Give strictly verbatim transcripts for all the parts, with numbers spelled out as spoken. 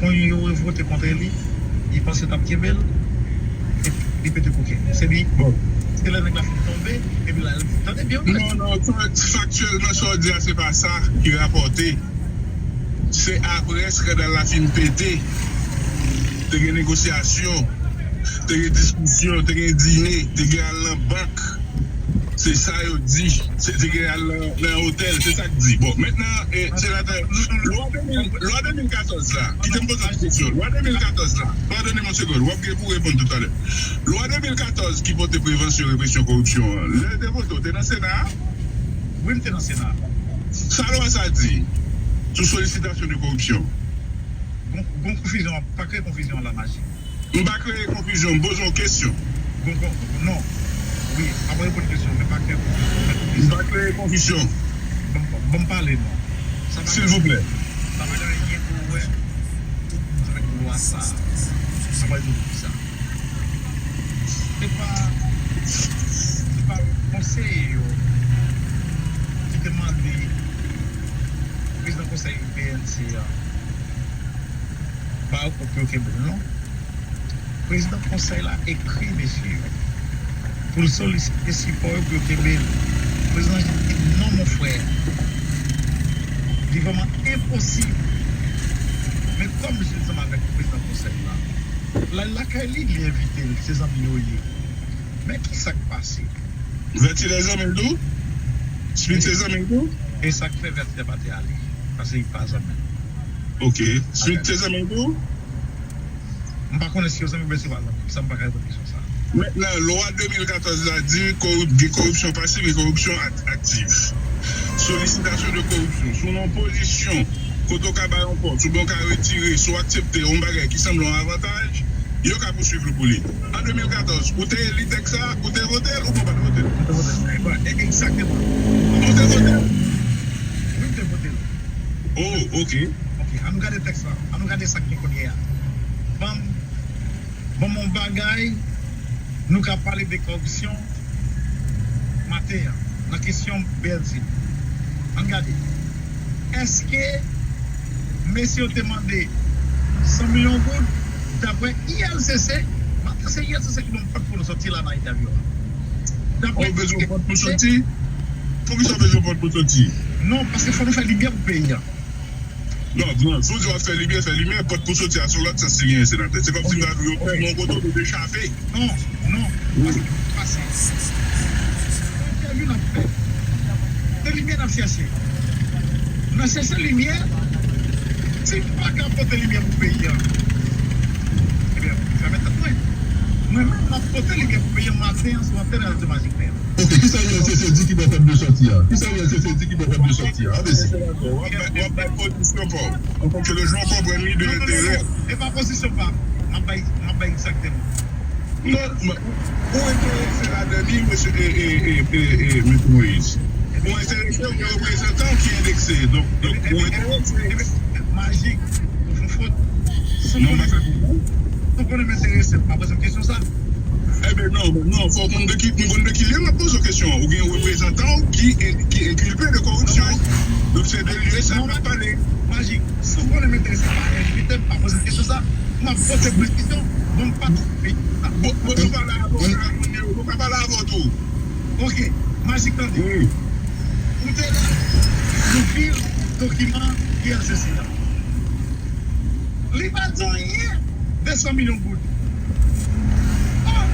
Yo revote kont li, li panse t ap kenbe l, epi li pete koken. Se li, bon, se lè nèg la fin tonbe, epi la, tande byen, wi. Non, non, fa-, faktyèlman, sa w di a, se pa sa ki rapòte. Se apre eskandal la fin pete, te gen negosyasyon, te gen diskisyon, te gen dine, te gen al nan bank. Se sa yo di. Se, se gen al nan, nan otèl. Se sa k di. Bon, mentnan, eh, senatè, lwa de mil, lwa de mil katòz la, kite m poze yon kesyon. Lwa de mil katòz la, padone m yon segonn, w ap gen pou reponn toutalè. Lwa de mil katòz ki pote prevansyon represyon koripsyon an, lè yo te vote, w te nan Sena a? Wi, m te nan Sena a. Sa lwa sa di sou solisitasyon de koripsyon? Gon, gon konfizyon, pa kreye konfizyon la, Majik. M pa kreye konfizyon, m poze yon kesyon. Bon, bon, non. Wi, m ap reponn kesyon, men pa kreye konfizyon. M pa kreye konfizyon. Ban m, ban m pale, non. Silvouplè. Sa pa gen anyen pou wè avèk lwa sa. Sa pa di sa. Se pa, se pa konseye yo ki te mande prezidan konsèy B N C a ba yo kòb pou yo kenbe l, non. Prezidan konsèy la ekri mesye yo pou l solisite sipò yo pou yo kenbe l. Prezidan Jil di, "Non, mon frè, li vrèman enposib." Men kòm Jil ansanm avèk prezidan konsèy la, l al lakay li, li envite l, se zanmi yo ye. Men ki sa k pase? Vètyè se zanmi l tou? Smith se zanmi l tou? E sa k fè Vètyè pa te ale, paske li pa zanmi l. Ok. Smith se zanmi l tou? M pa konnen si yo zanmi, men se pa zanmi. Sa m pa ka reponn kesyon sa. Mentnan, lwa de mil katòz la di korip-, gen koripsyon pasif e koripsyon ak-, aktif. Solisitasyon de koripsyon. Si w nan yon pozisyon kote w ka bay yon kòb, si w ka retire, si w aksepte yon bagay ki sanble yon avantaj, yo ka pouswiv ou pou li. An de mil katòz, ou te li tèks sa, ou te vote l oubyen w pa t vote l? Mwen te vote l. E, e, egzakteman. Ou te vote l? Wi, m te vote l. Oh, ok. Ok, ann nou gade tèks la. Ann nou gade sa k gen kounye a. Ban m, ban m yon bagay, nou ka pale de kòripsyon maten an, nan kesyon B L C. Ann gade. Èske mesye yo te mande san milyon goud, daprè I L C C, maten se I L C C ki ban m kòd pou nou soti la nan entèvyou a. Daprè... Oh, bezwen kòd pou soti? Poukisa w bezwen kòd pou soti? Non, paske fò nou fè limyè pou peyi a. Non, non, si w di w ap fè limyè, fè limyè, pòt pou soti a se yon lòt sans li genyen, senatè. Se kòmsi yo fèmen yon kote, ou dwe chape. Non, non, paske, paske se yon entèvyou n ap fè. Se limyè n ap chèche. N ap chèche limyè. Si n pa ka pote limyè pou peyi a, ebyen, fèmen tèt mwen. Mwen menm, m ap pote limyè pou peyi a maten an sou antèn Radyo Majik P M. Ok, kisa U L C C di ki bò pòt dwe sòti a? Kisa U L C C di ki bò pòt dwe sòti a? Ann eseye. W ap bay, w ap bay pozisyon pa w. An fonksyon de jan w konprann li, de enterè. Non, non, non, non. E pa pozisyon pa m. M ap bay, m ap bay egzakteman. Non, m, ou enterese ladan li, mesye, e, e, e, e, e, mesye Moïse. Ou enterese, ou gen reprezantan w ki endekse. Donk, donk, ou enterese. Majik, ou fè fot. Non, m pa fè fot. Si w konnen m enterese, w pa poze m kesyon sa. Ebyen, non, non, fò w konn de ki, m konn de ki lye m ap poze w kesyon an. Ou gen yon reprezantan w ki en-, ki enkilpe de kòripsyon. Donk, se de lye sa m ap pale. Majik, si w konnen m enterese, pa envite m, pa poze m kesyon sa. M ap pote presizyon, bon, m pa... Bon, bon, nou pale avè w, nou ka pale avè w tou. Ok, Majik, tande. Wi. Ou te la, nou fil dokiman I L C C a. Li pa di anyen de san milyon goud. Oh!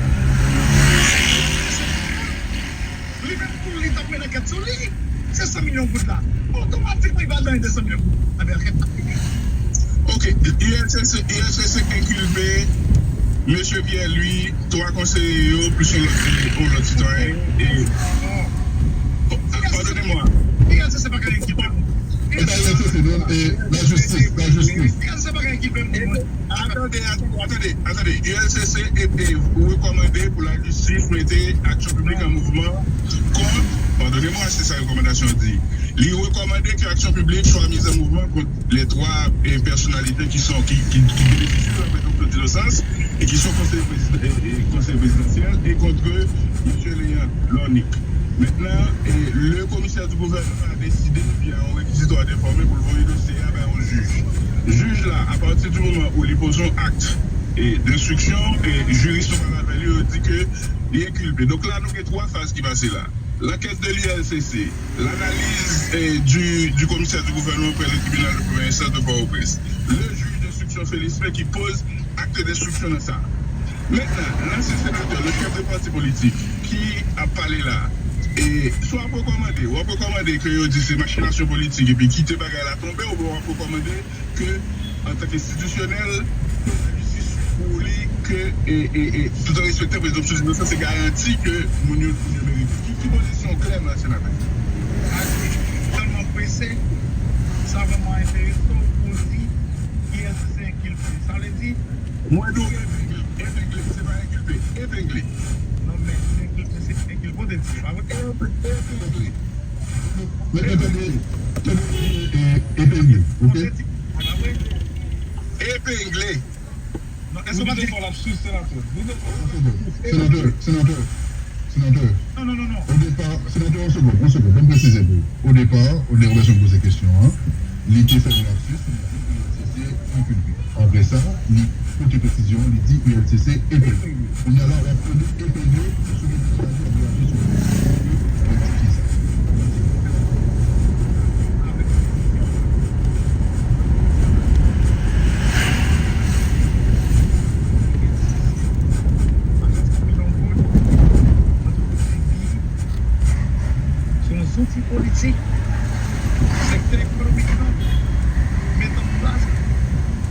Li menm tou, li t ap mennen ankèt sou li. Se san milyon goud la. Otomatikman, li pa di anyen de san milyon goud. Anben, ankèt ap fini. Ok, U L C C, U L C C enkilpe mesye Pierre Louis, twa konseye yo, plis yon lòt, yon lòt sitwayen. E, padone mwa. U L C C pa ka enkilpe moun. E pa U L C C, non, e lajistis, lajistis. U L C C pa ka enkilpe moun. Atande, atande, atande, atande. U L C C e, e rekòmande pou lajistis mete aksyon piblik an mouvman kont, padone mwa, se sa rekòmandasyon an di. Li rekòmande ke aksyon piblik swa mise en mouvement contre les trois, eh, personnalités qui sont, qui, qui, qui bénéficient de la présomption d'innocence et qui sont conseillers président, eh, eh, conseillers présidentiels et contre monsieur Léandre Lornick. Mentnan, eh, le commissaire du gouverneur a deside, via yon rekizitoire d'informer, pou l voye dosye a bay yon jij. Jij la, apati di moman ou li poze yon akt e, denstriksyon, e, jiris yo pale avè li, yo di ke li enkilpe. Donk la, nou gen twa faz ki pase la. Lankèt de l'U L C C, lanaliz e, du, du commissaire du gouvernement près le tribunal de première instance de Port-au-Prince, le juge d'instruction Félix May ki poze akt denstriksyon nan sa. Mentnan, nan se senatè, le chèf de pati politik ki ap pale la, e si w ap rekòmande, w ap rekòmande ke yo di se machinasyon politik epi kite bagay la tonbe, oubyen w ap rekòmande ke, antanke enstitisyonèl, lajistis pou li ke, e, e, e, tout an respektan prezompsyon dinosans, se garanti ke moun yo, moun yo merite. Ki, ki pozisyon w klèman, senatè? Ak tèlman prese, sa vrèman enterese w pou w di I L C C enkilpe. Sa vle di, mwen di w evengle, evengle, se pa enkilpe, evengle. Non, men enkilpe, se enkilpe, w te di, pa vre? Evengle. Men, men, men, men, men, e, epengle, ok? Epengle. Non, èske w pa te fè lapsus, senatè? Senatè, senatè, senatè. Non, non, non, non. O depa, senatè, yon segonn, yon segonn, ban m presize pou ou. O depa, o depa, lè w poze kesyon an, li te fè yon lapsus, li di U L C C enkilpe. Apre sa, li pote presizyon, li di U L C C enkilpe. Kounye a la, w ap tande epengle sou medya yo, w ap tande sou medya yo, w ap tande sa. Se yon zouti politik sektè ekonomik lan mete an plas,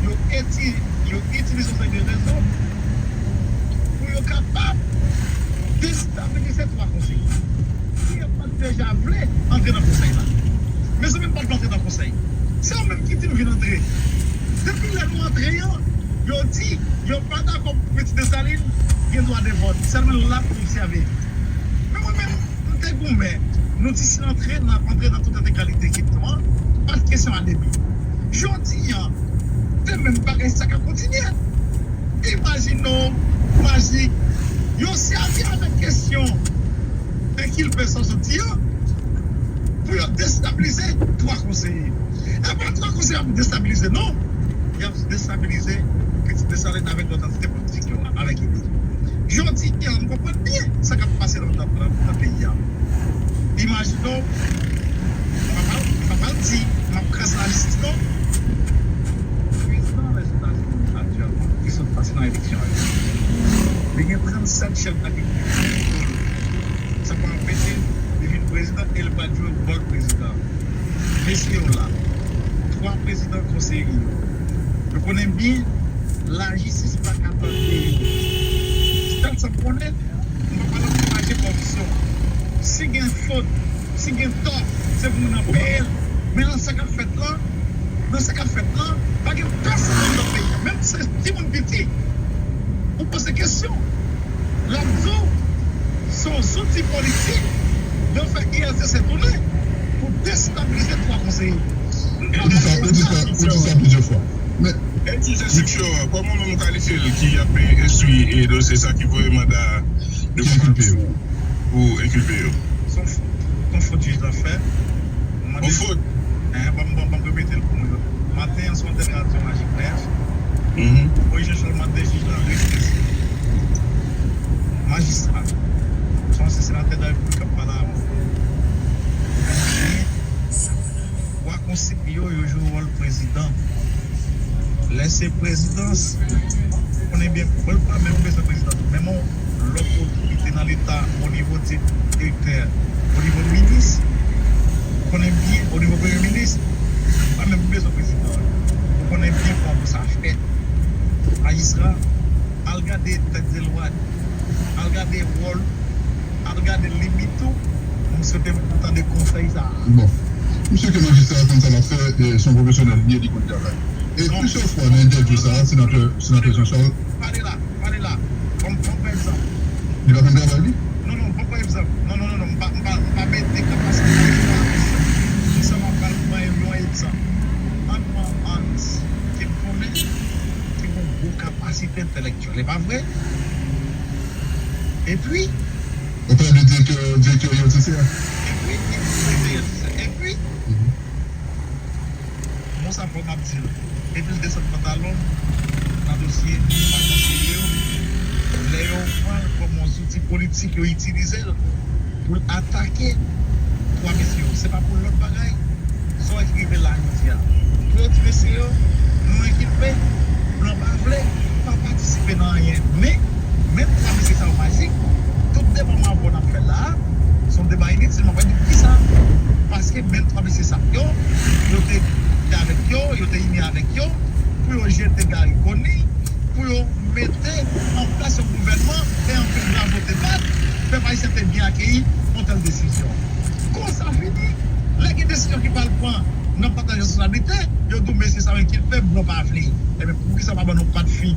yo eti-, yo itilize yon seri de rezon pou yo kapab destabilize twa konsèy. Kiyès pa t deja vle antre nan konsèy la? Mezanmi, m pa t vle antre nan konsèy. Se yo menm ki di m vin antre. Depi lè nou antre an, yo di yo pa dakò pou Pitit Desalin gen dwa de vòt. Sèlman l la pou obsève. Men mwen menm, m te goumen. Nou di si n antre, n ap antre nan tout entegralite ekip nou an. Pa t kesyon anebi. Jodi a, se menm bagay sa k ap kontinye. Imajine w, Majik, yo sèvi avèk kesyon enkilpe sa w sot di an pou yo destabilize twa konseye. E pa twa konseye y ap destabilize, non. Y ap destabilize Pitit Desalin avèk lòt antite politik yo, avèk yo. Jodi a, m konprann byen sa k ap pase nan, nan, nan, nan peyi a. Imajine w, m pa pral, m pa pral di m ap kraze lajistis, non. Prezidan Lèzetazini aktyèlman, ki sot pase nan eleksyon yo, li gen trannsèt chèf dagrikulti sou do l. Sa pa anpeche li vin prezidan e l pral jwe wòl prezidan. Mesye yo la, twa prezidan konseye yo, yo konnen byen lajistis pa ka tande yo. Sèl sa m konnen, m pa pale ankouraje kòripsyon. Si gen fot, si gen tò, se pou moun nan peye l. Men nan sa k ap fèt la, nan sa k ap fèt la, pa gen pèsonn anndan peyi a, menm si se timoun piti, ou poze kesyon, l ap di w se yon zouti politik yo fè I L C C tounen pou destabilize twa konseye. Ou di sa, ou di sa, ou di sa plizyè fwa. Men, e jij enstriksyon an, kòman ou menm ou kalifye l ki ap enstwi e dosye sa ki voye manda de konpansasyon pou enkilpe yo? Se yon fot, yon fot jij la fè. Yon fot? Ban m, ban m, ban m repete l pou mwen. Maten an, sou antèn radyo Majik Nèf, Moyiz Jan Chal mande jij la reflechi. Majistra, se yon ansyen senatè de la Repiblik k ap pale avè w. Twa konseye yo, yo jwe wòl prezidan. Lè se prezidans, ou konnen byen, bon, l pa menm bezwen prezidan tou, menm yon lòt otorite nan Leta, o nivo di-, direktè, o nivo minis, ou konnen byen, o nivo premye minis, pa menm bezwen prezidan. Ou konnen byen kòman pou sa fèt. Majistra, al gade tèt de lwa, al gade wòl, al gade limit ou, m swete pou tande konsèy sa a. Bon. M swete majistra a konn sa l ap fè, e, se yon pwofesyonèl li ye, li konn travay. E plizyè fwa nan entèvyou sa a, senatè, senatè Jean Charles. Pale la, pale la. Ban m, ban m pran egzanp. Li pa konn travay li? Non, non, ban m pran egzanp. Non, non, non, non, m pa, m pa, m pa mete kapasite majistra an kesyon. Se sèlman m pral bay yon egzanp. Ann pran Hans, ke m konnen, ki gen yon gwo kapasite entèlektyèl. E pa vre? Epi? Ou pale de direktè, direktè I L C C a? Epi, direktè I L C C a. Epi? Mo sa fò m ap di l. Epi l desann pantalon l nan dosye pa konseye yo. Lè yo pran l kòm yon zouti politik, yo itilize l pou l atake twa mesye yo. Se pa pou lòt bagay. Sa w wè ki rive la jodi a. Pou yo di mesye yo, nou enkilpe, blan pa vle, pa patisipe nan anyen. Men, menm twa mesye sa yo majik, tout deba m avè w n ap fè la a, se yon deba initil, m ap di w poukisa. Paske menm twa mesye sa yo, yo te, te avèk yo, yo te ini avèk yo, pou yo jete Garry Conille, pou yo mete an plas yon gouvènman, e anpil bravo te bat, pèp ayisyen te byen akeyi yon tèl desizyon. Konsa fini, lè gen desizyon ki pral pran, n ap pataje responsablite, yo di w mesye sa yo enkilpe, blan pa vle. Ebyen, poukisa pa ban nou pat fig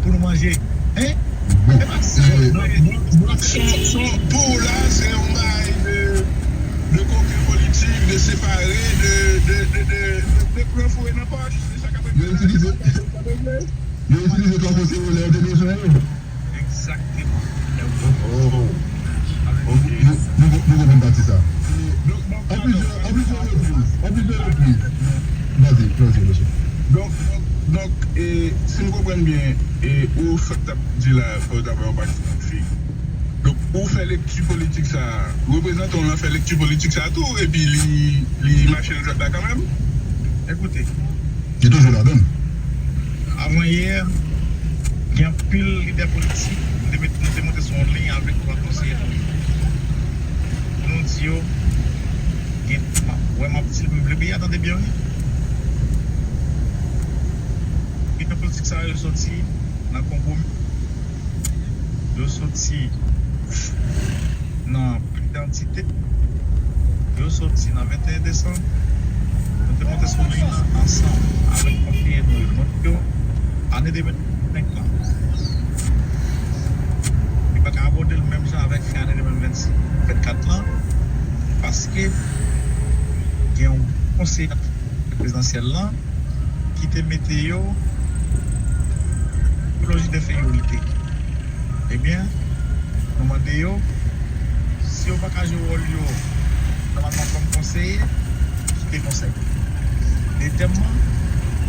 pou nou manje? Hein? E pa sa. Donk, donk, donk, son, son, pou w la, se yon bagay de, de koken politik, de separe, de, de, de, de, de, de pran foure nan pòch. Se sa k ap regle la. Yo itilize, yo itilize twa konseye yo lè yo te bezwen yo. Egzakteman. Oh. Ok. Nou, nou, nou konprann pati sa. An plizyè, an plizyè repriz, an plizyè repriz. Vas-y, vas-y, mesye. Donk, donk, donk, e, si m konprann byen, e, ou fèk t ap di la, fò yo ta bay yon pati nan figi. Donk, ou fè lekti politik sa a, reprezantan w lan fè lekti politik sa a tou, epi li, li mache nan dwèt la kanmenm? Ekoute. Li toujou ladan l. Avan yè, gen anpil lidè politik, nou te met, nou te monte sou yon liy avèk twa konseye nou yo. Pou nou di yo, gen, m ap, wè m ap di l, m vle peyi a tande byen, wi. Lidè politik sa yo soti nan konpwomi. Yo soti nan pridantite. Yo soti nan venteyen desanm. Nou te monte sou liy lan ansanm avèk konseye nou yo, nou yo, ane de mil vennsenk lan. Li pa ka abòde l menm jan avèk fen ane de mil vennsenk, vennkat lan, paske gen yon konseye prezidansyèl lan ki te mete yo sou lojik de feriyorite. Ebyen, nou mande yo, si yo pa ka jwe wòl yo nòmalman kòm konseye, kite konsèy. Dezyèmman,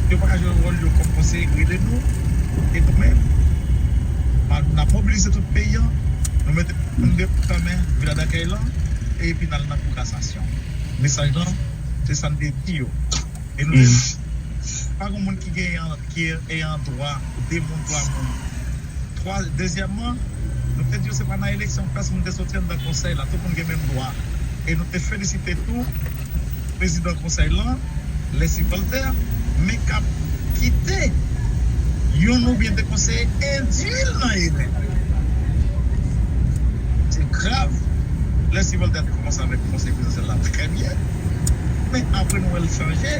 si yo pa ka jwe wòl yo kòm konseye, rele nou, e nou menm, n ap mobilize tout peyi an, nou mete moun de kanmen vila dakèy lan, epi n al nan kou kasasyon. Mesaj lan, se sa n te di yo. E nou te di, pa gen moun ki genyen, ki ayan dwa, de moun, twa moun. Twa, dezyèmman, nou te di yo se pa nan eleksyon pèsonn te soti anndan konsèy la, tout moun gen menm dwa. E nou te felisite tou prezidan konsèy lan, Leslie Voltaire, men k ap kite youn oubyen de konseye endui l nan erè. Se grav. Leslie Voltaire te kòmanse avèk konsèy prezidansyèl la trè byen. Men apre nou wè l chanje,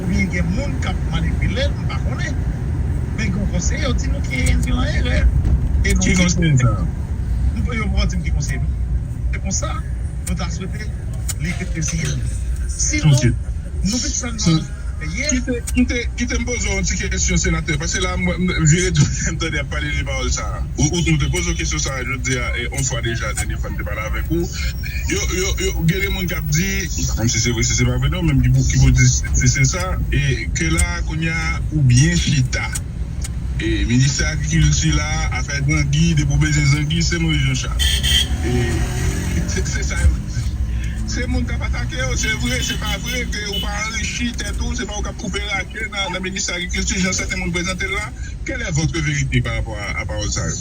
oubyen gen moun k ap manipile l, m pa konnen. Men gen yon konseye, yo di nou ki endui l an erè. E nou... Ki konseye sa? M pa, yo poko di m ki konseye, non. Se konsa, nou ta swete li rete sou li. Sinon, nou vin sa nou ye. Kite, kite, kite m poze w yon ti kesyon, senatè, paske la, mwen, m vire tounen, m tande y ap pale de pawòl sa a. Ou, ou, nou te poze w kesyon sa a, jodi a, e, yon fwa deja, dènye fwa n te pale avèk ou. Yo, yo, yo, gen de moun k ap di, m pa konn si se vre, si se pa vre, non, men ki pou, ki pou di si se sa, e ke la, kounye a, ou byen chita. E, ministè agrikilti la, afè zangi, depi w bezwen zangi, se Moïse Jean Charles. E, se, se sa yo di. Se moun k ap atake yo, se vre, se pa vre, ke ou pa anrichi tèt ou, se pa ou k ap koupe rache nan, nan ministè agrikilti, jan sèten moun prezante l la. Quelle est votre vérité par rapport à, à pawòl sa yo?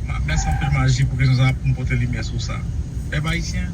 Ma-, mèsi anpil, Maji, pou kesyon sa a, pou m pote limyè sou sa. Pèp ayisyen,